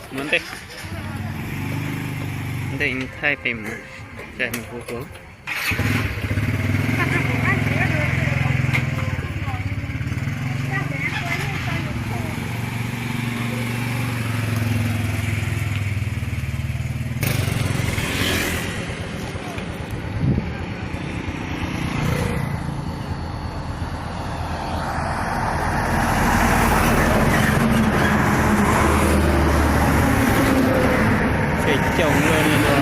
Muab ntej, ntej thaij pem mus, cais mus kuv kuv. Ces caum luaj li no.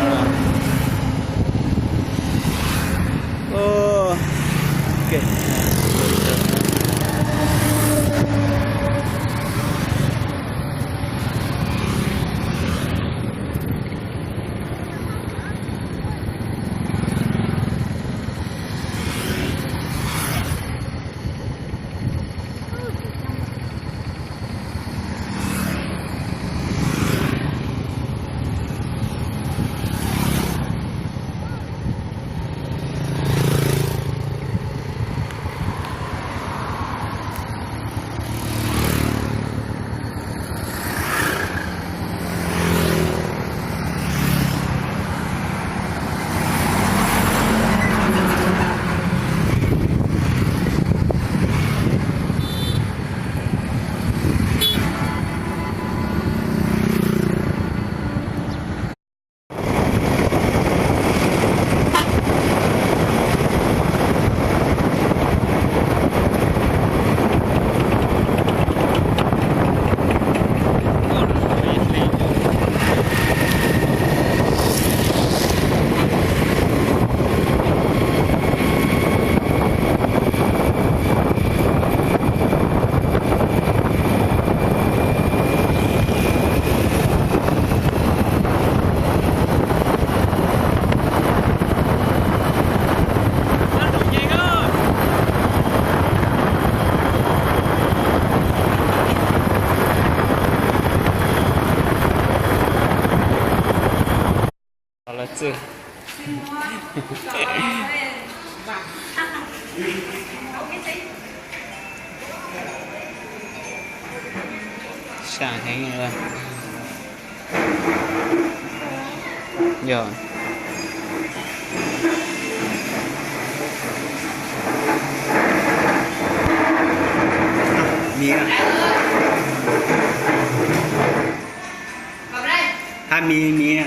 Lawv txwj sam heev. Yog. Miv, hab miv, miv.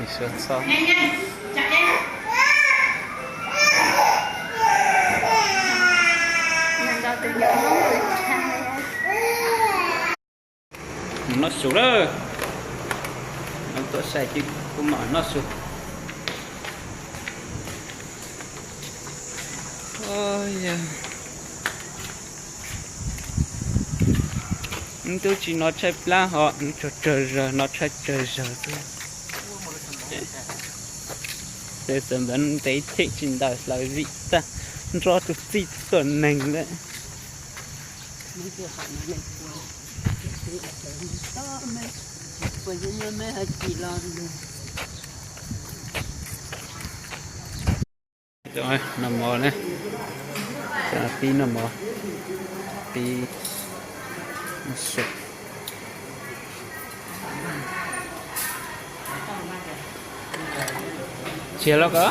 Mus noj su lawm. Noj tuaj sai ces kuv mam noj su. Ub, tub tsis noj tshaib plab ho noj tsawg tsawg zaws, noj tshaib tsawg zaws xwb. Ces txawm npawv ntev chim tsis ntaus hlaws vim tag nrho tus txij tuam neeg lawm. Noj mov na, pib noj mov, pib. Ub, su. Tiag los ko.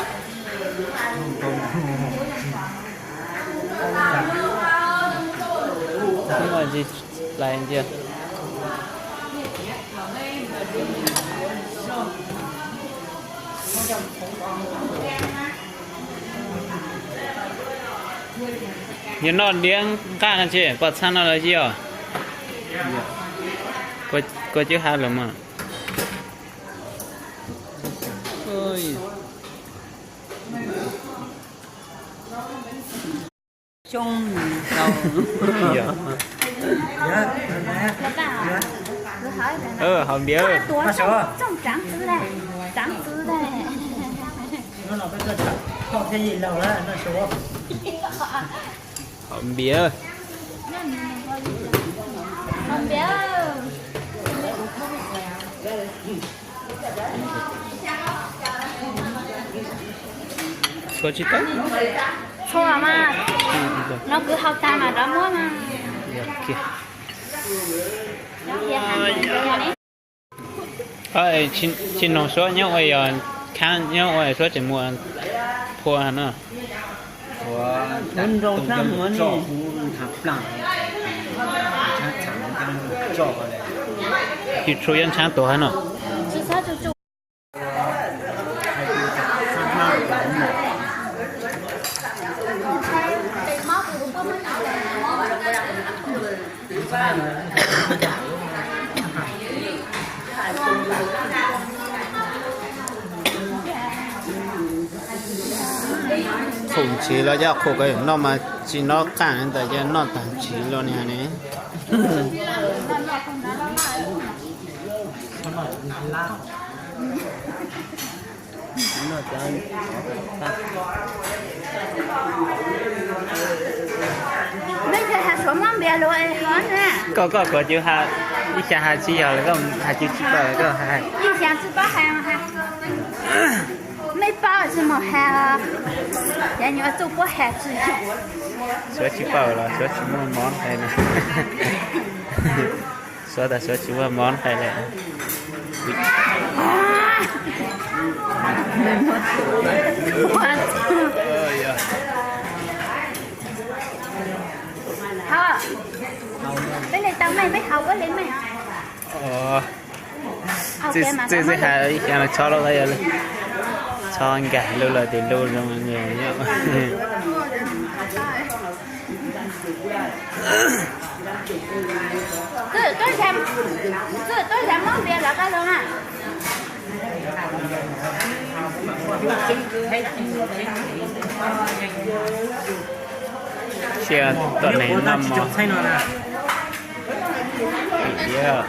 Hlais ntsia. Yog noj diab nqaj no tsis pom txhaj no los yog? Kua cub hav lawm mas. Xyoo tau. Haus npias. Haus npias. Txhua tsis tau. Txhua mas. No kuv haus tag mas rov muab mas. Tsis noog suab nyob ua yog khaab nyob ua suab tseem muaj phua no. Tsis tshua yuav ntshaav tuag no. Qhuav ntxiv los yog qhuav ko noj mas tsis noj qaaj ntawd ces noj tag ntxiv los niag ne. Koj koj kuv cov ha, ib xya ha tsis yog lawm koj ha cov tsis paub koj ha. Mej paub tsis mus ha, yog nyuam txuj puab ha tsis. Suav tsis paub los suav tsis muaj mob hais na. Suav tas suav tsis muaj mob hais lawm. Peb li tau mej, peb haus peb li mej. Txij txij ha ib xya no txhob lub, txhob nkag lub lawm tias lub zoo nyob. Sia tom neeg noj mov. Tias